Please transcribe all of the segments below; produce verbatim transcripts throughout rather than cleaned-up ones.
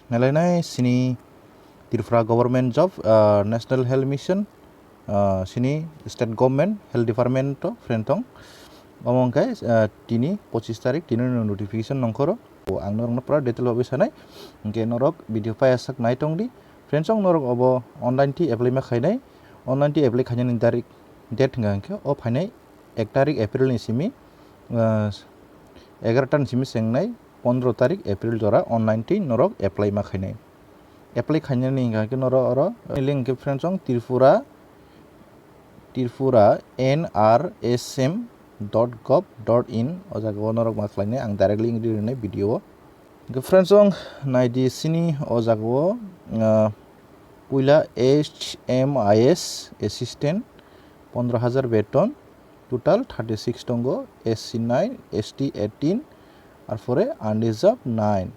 Nalainai sini Tripura Government Job, ah, National Health Mission, ah, sini State Government Health Department to friend tong. Omo hwnkhe, ah, tini pochis tarik tini no notification nongkhoro. O ang norokno pura detail bagwi sanai. Hwnkhe norok video paiyasak nai tongdi. Friends, ang norok obo online twi apply ma khainai. Online twi apply khainani tarik date hwnkha hwnkhe o phainai ek tarik April ni simi, ah, egaroh ta ni simi chengnai pondro tarik April jora online twi norok apply ma khainai. Apply khainani hwnkha hwnkhe norok oro link hwnkhe friends, ang Tripura, Tripura N R S M dot gov dot in, o jaga o norok ma khlainai, ang directly wngwi rwnai video o. Hwnkhe friends, ang naidi sini o jaga o, ah, puila H M I S assistant, pondro hajar beton, total thirty six tongo, S C nine, S T eighteen, arpore unreserved nine.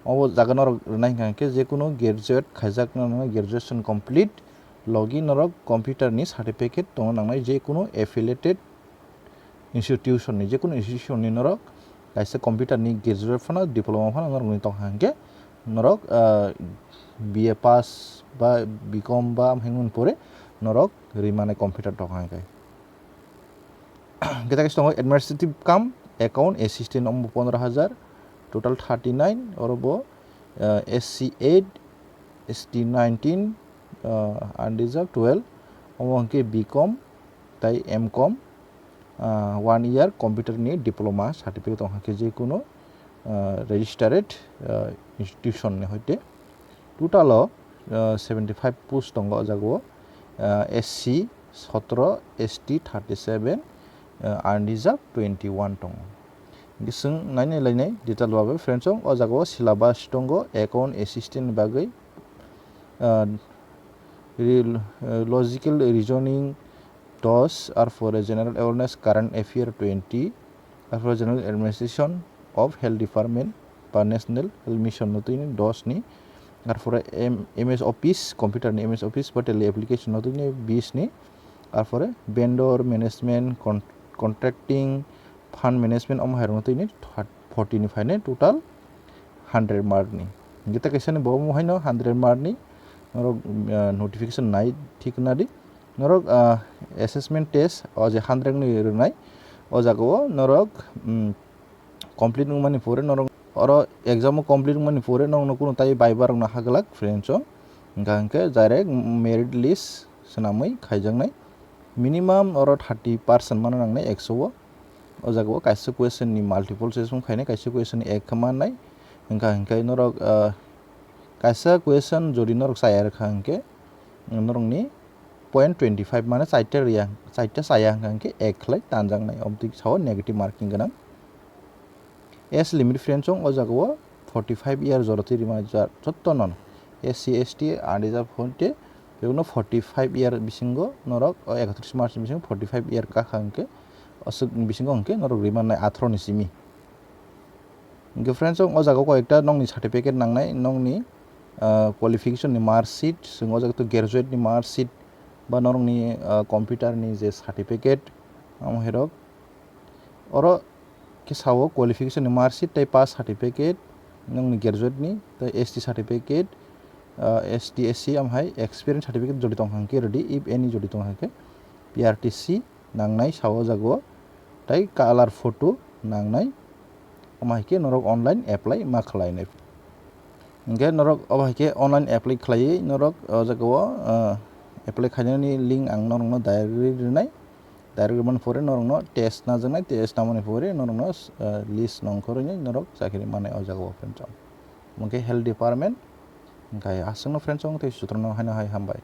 Obo jaga norok rwnai hwnkha hwnkhe jekunu graduate khaijak nang, graduation complete, logi norok computer ni certificate tongna nangnai, jekunu affiliated institution ni, jekunu institution ni norok kaisa computer ni graduate phano, diploma phano norok ni tongkha hwnkhe norok, ah, B A pass ba B Com ba hwnwi pore norok rimani computer tongkha hwnkhe. Hwnkhe ta kaisa tongo administrative cum account assistant, omo pondro hajar, total thirty nine, oro bo, ah, S C eight, S T nineteen, ah, unreserved twelve, omo hwnkhe B Com tai M Com, ah, one year computer ni diploma certificate tongkha hwnkhe jekunu, ah, registered, ah, institution ni hoite. Total o, ah, seventy five post tongo o jaga o, ah, S C sotro, S T thirty seven, ah, unreserved twenty one tongo. Hwnkhe chwng nainai lainai detail babai friends, o jaga o syllabus tongo, account assistant ni bagwi, ah, re-, ah, logical reasoning dos, arpore general awareness, current affair twenty, arpore general administration of health department ba National Health Mission no twi ni dos ni, arpore M-, M S Office, computer ni M S Office ba tele application no twi ni bis ni, arpore vendor management, con-, contracting, fund management, omo hai rok no twi ni third, forty ni phainai total hundred mark ni. Hwnkhe ta kaisa ni bo omo haino hundred mark ni norok, ah, notification nai thik na di. Norok, ah, assessment test o je hundred ni rwnai, o jaga o norok, mm, complete wngmani pore norok oro exam o complete wngmani pore norokno kunu tai viva rokno haglak friends o. Hwnkha hwnkhe direct merit list swnamwi khaijaknai. Minimum oro thirty percent mano nangnai ekso o. O jaga o kaisa question ni multiple choice wng khainai, kaisa question ni ek khe mannai. Hwnkha hwnkhe norok, ah, kaisa question jodi norok chaya rwkha hwnkhe norokni point twenty five mane chaita riya, chaita chaya hwnkha hwnkhe ek khlai tanjaknai, obotwi sao negative marking gwnang. Age limit friends, o jaga o forty five year jorotwi rima jar jotto no S C, S T, unreserved hoite bebakno forty five year bisingo norok, o ekatris March ni bisingo forty five year kakha hwnkhe, aswk bisingo hwnkhe norok rima nai atharo ni simi. Hwnkhe friends, o jaga o koi ekta nokni certificate nangnai, nokni, ah, qualification ni mark sheet, chwng o jaga to graduate ni mark sheet, ba norokni, ah, computer ni je certificate, amo hai rok. Oro khe sao qualification ni mark sheet tei pass certificate, nokni graduate ni, tei S T certificate, ah, S T, S C, amo hai experience certificate jodi tong kha hwnkhe rwdi, if any jodi tong kha hwnkhe, P R T C nangnai sao o jaga o, tei color photo nangnai, omo hai khe norok online apply ma khlai nai. Hwnkhe norok obo hai khe online apply khlaiwi norok o jaga o, ah, apply khainani link ang norokno direct rwnai. Direct rwmani pore norokno test najaknai, test namani pore norokno, ah, list nongkhorwi norok chakri manai o jaga o friends. Hwnkhe health department, hwnkhe aswkno friends, tei sutrano haino hai hambai.